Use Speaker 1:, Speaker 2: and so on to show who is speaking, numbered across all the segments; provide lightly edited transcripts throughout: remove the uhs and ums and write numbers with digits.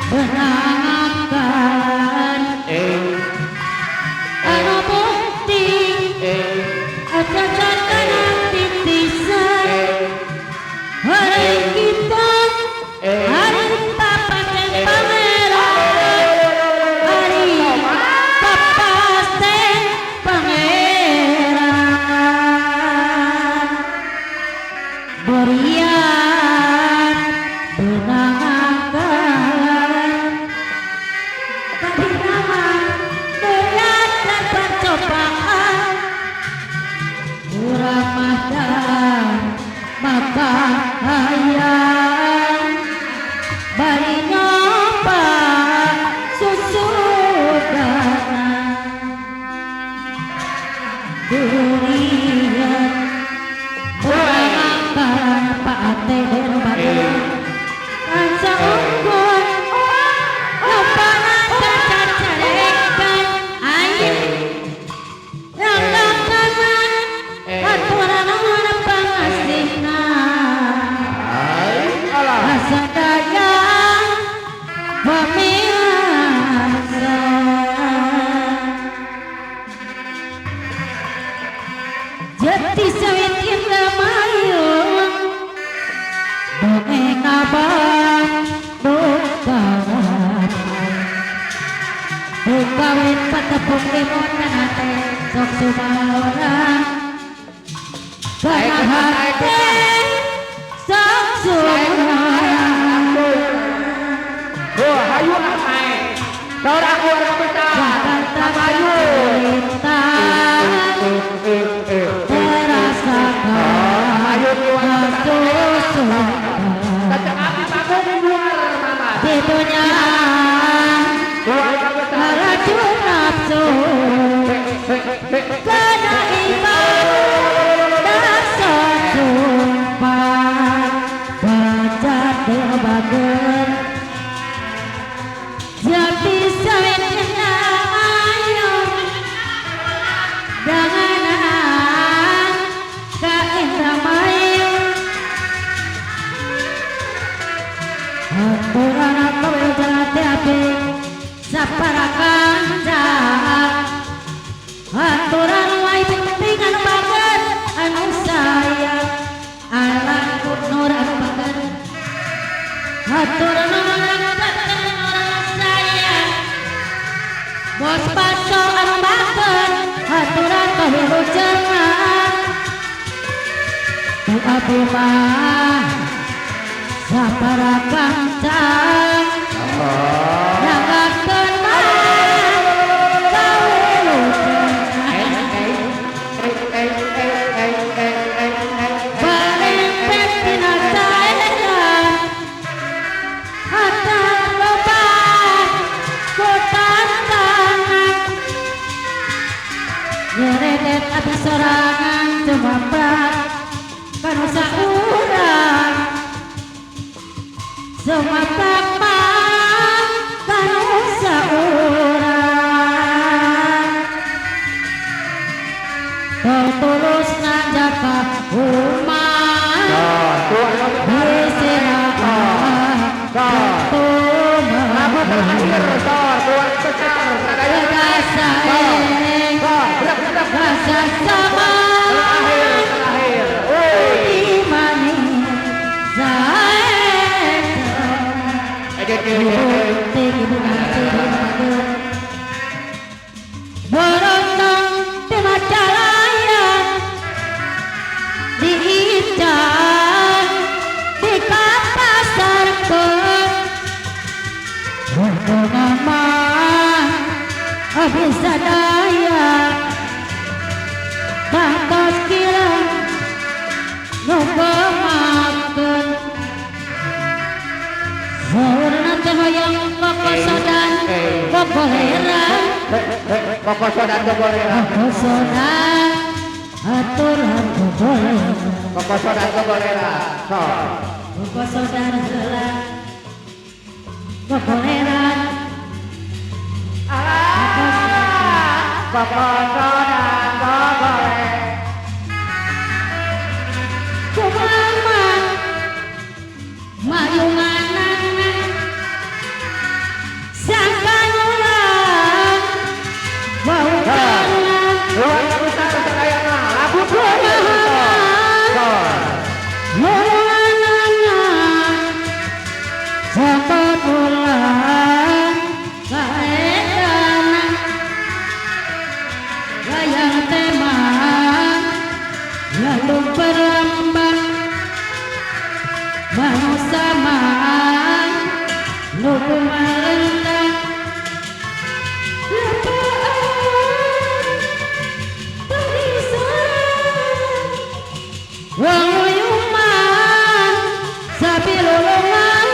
Speaker 1: Benangakan anu bukti acacan kana titisan hari kita hari papaten pangeran hari papaten pangeran berian benangakan kabinama berat dan percobaan kurang madan maka hayang bari nyoba susudana durian benangakan paate batur kanca unggul lemparan cacarekan air rangkakan aturan pangasihna asadaya pemirsa jati sawit Indramayu dongeng abang bukawin patepung limon kanate sok sumaora kana hate sok sumaora.
Speaker 2: Oh, hayu naik. Saudara keluarga besar.
Speaker 1: Jakarta
Speaker 2: Hayu.
Speaker 1: cerita terasakan
Speaker 2: Hayu keluarga besar.
Speaker 1: kesusukan
Speaker 2: Tetap api panggung luar mama.
Speaker 1: di dunia
Speaker 2: Keluarga besar.
Speaker 1: racun nafsu karena iman dasar sumpah baca doa jadi sawit ayo danganan ka Indramayu aturan kawilujengan teh api sapara kanca aturan wae penting anu bager anu sayang alang nur anu bager aturan anu sayang bos paso anu bager aturan kawilujengan tu abi mah sapara kanca nangakeun mah kawilujengan barempet dina saeran hatar loba ku tantangan nyeredet abdi sorangan sumaprak kanu saurang sumaprak mah kanu saurang tulus nanjaka umah
Speaker 2: Lagu terakhir, Sor, keluarga besar. Sadaya. Sor, berak, berak, berak. Terakhir, terakhir. Woi.
Speaker 1: Borontong di Majalaya diincar di kapasarkeun untungna mah abdi sadaya bantos kirang nu kemakeun saurna teh hoyong kokosodan kokoleran
Speaker 2: Kokosodan kokoleran.
Speaker 1: Kokosodan aturan kokoleran
Speaker 2: Kokosodan kokoleran. Sor.
Speaker 1: Kokosodan heula kokoleran
Speaker 2: Alah. Kokosodan kokoleran.
Speaker 1: Kumaha mayunganana Kumalentang lepaan tadi sore wong uyuman sapi lolongan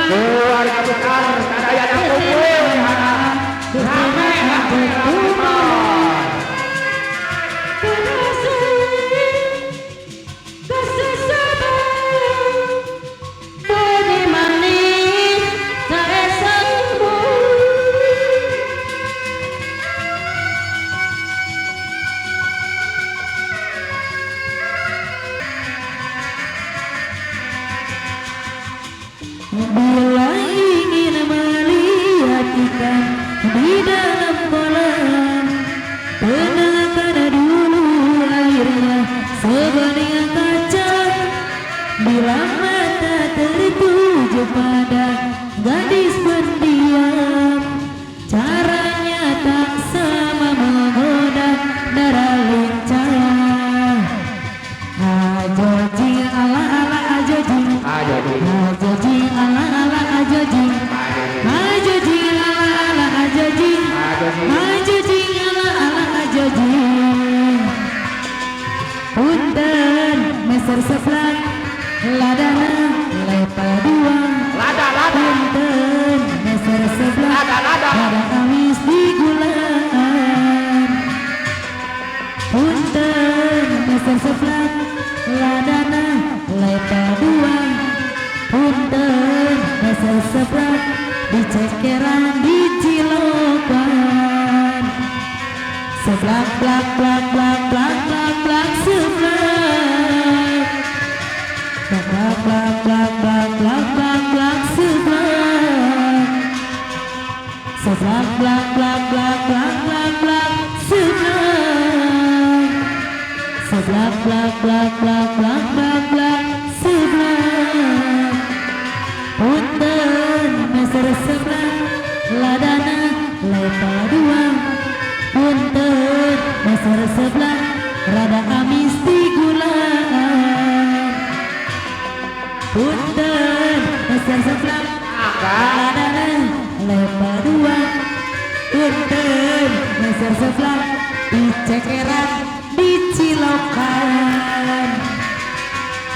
Speaker 2: Keluarga besar sadayana kumpul rame rame rame.
Speaker 1: Bila ingin melihat ikan di dalam kolam, tenangkan dulu airnya sebening kaca. Bila mata tertuju pada gadis pendiam, caranya tak sama menggoda darah lincah. Ajo jing ala ala ajo jing, ajo jing ala ala ajo jing, ajo jing ala ala ajo jing, ajo jing ala ala ajo jing. Punten meser seblak ladana lepa dua.
Speaker 2: Lada lada.
Speaker 1: Punten meser seblak
Speaker 2: lada lada.
Speaker 1: Lada amis di gulaan. Punten meser seblak ladana lepa dua. Punten meser seblak dicekeran dicilokan. Seblak blak blak blak blak blak blak seblak. Blak blak blak blak blak blak blak seblak. Seblak blak blak blak blak blak blak seblak. Seblak blak blak blak blak blak blak seblak. Punten meser seblak ladana lepa dua. Punten meser seblak rada amis di gulaan. Punten meser seblak ladana level 2. Punten meser seblak dicekeran dicilokan.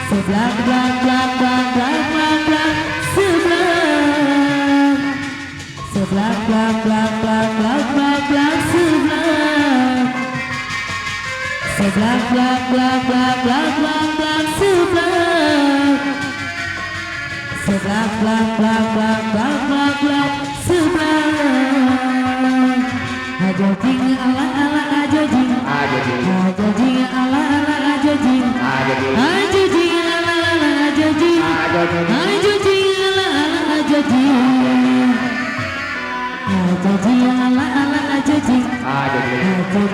Speaker 1: Seblak blak blak blak blak blak blak seblak. Seblak blak blak blak blak blak blak seblak. Seblak blak blak blak blak blak blak seblak. Seblak blak blak blak blak blak blak seblak. Ajo jing ala ala ajo jing. Ajo jing ala ala ajo jing. Ajo jing ala ala ajo jing. Ajo jing ala ala ajo jing. Ajo jing ala ala ajo jing. Ajo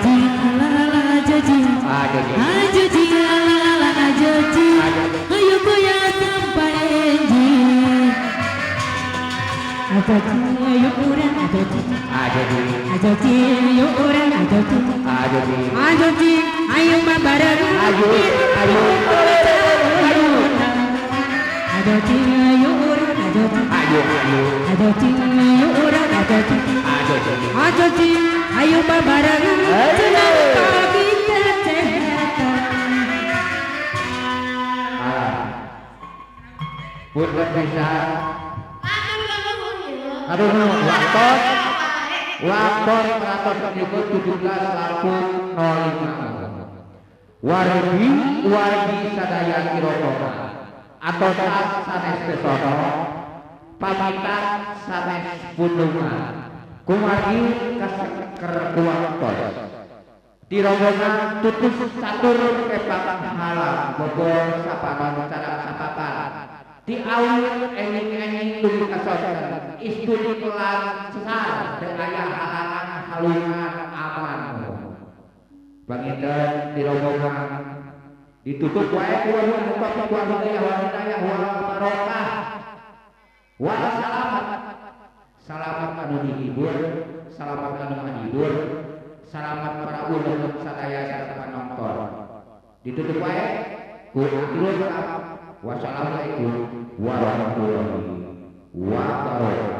Speaker 1: jing ala ala ajo jing. Ajo jing ala ala ajo jing. Ayo goyang sampai enjing. Ajo jing ayo urang ajo jing. Ajo jing ayo urang ajo jing. Ajo jing ayo mabareng. Ayo ayo ayo. Ajo jing ayo urang ajo jing. Ajo jing ayo urang ajo jing. Ajo jing ayo mabareng. Senang pagi kesehatan.
Speaker 2: Punten pisan. Aduh, waktu 117 laku 05. Wargi wargi sadaya kirokoma atau sanes pesono pamitan sanes pundungan kumargi kaseker kuwaktos tirombongan tutus catur kepang halang bogor sapanon cadang sapapan diawit ening-ening dugi kasoten istuni pelan sesar daya halangan halungan aman. Panginten tirombongan ditutup wae ku wa hidayah wa hidayah wa barokah wa salamat. Salamat anu dihibur, salamat anu ngahibur, salamat para ulun sadaya sarta panonton. Ditutup wae ku akhirul kalam. Wassalamualaikum warahmatullahi wabarakatuh.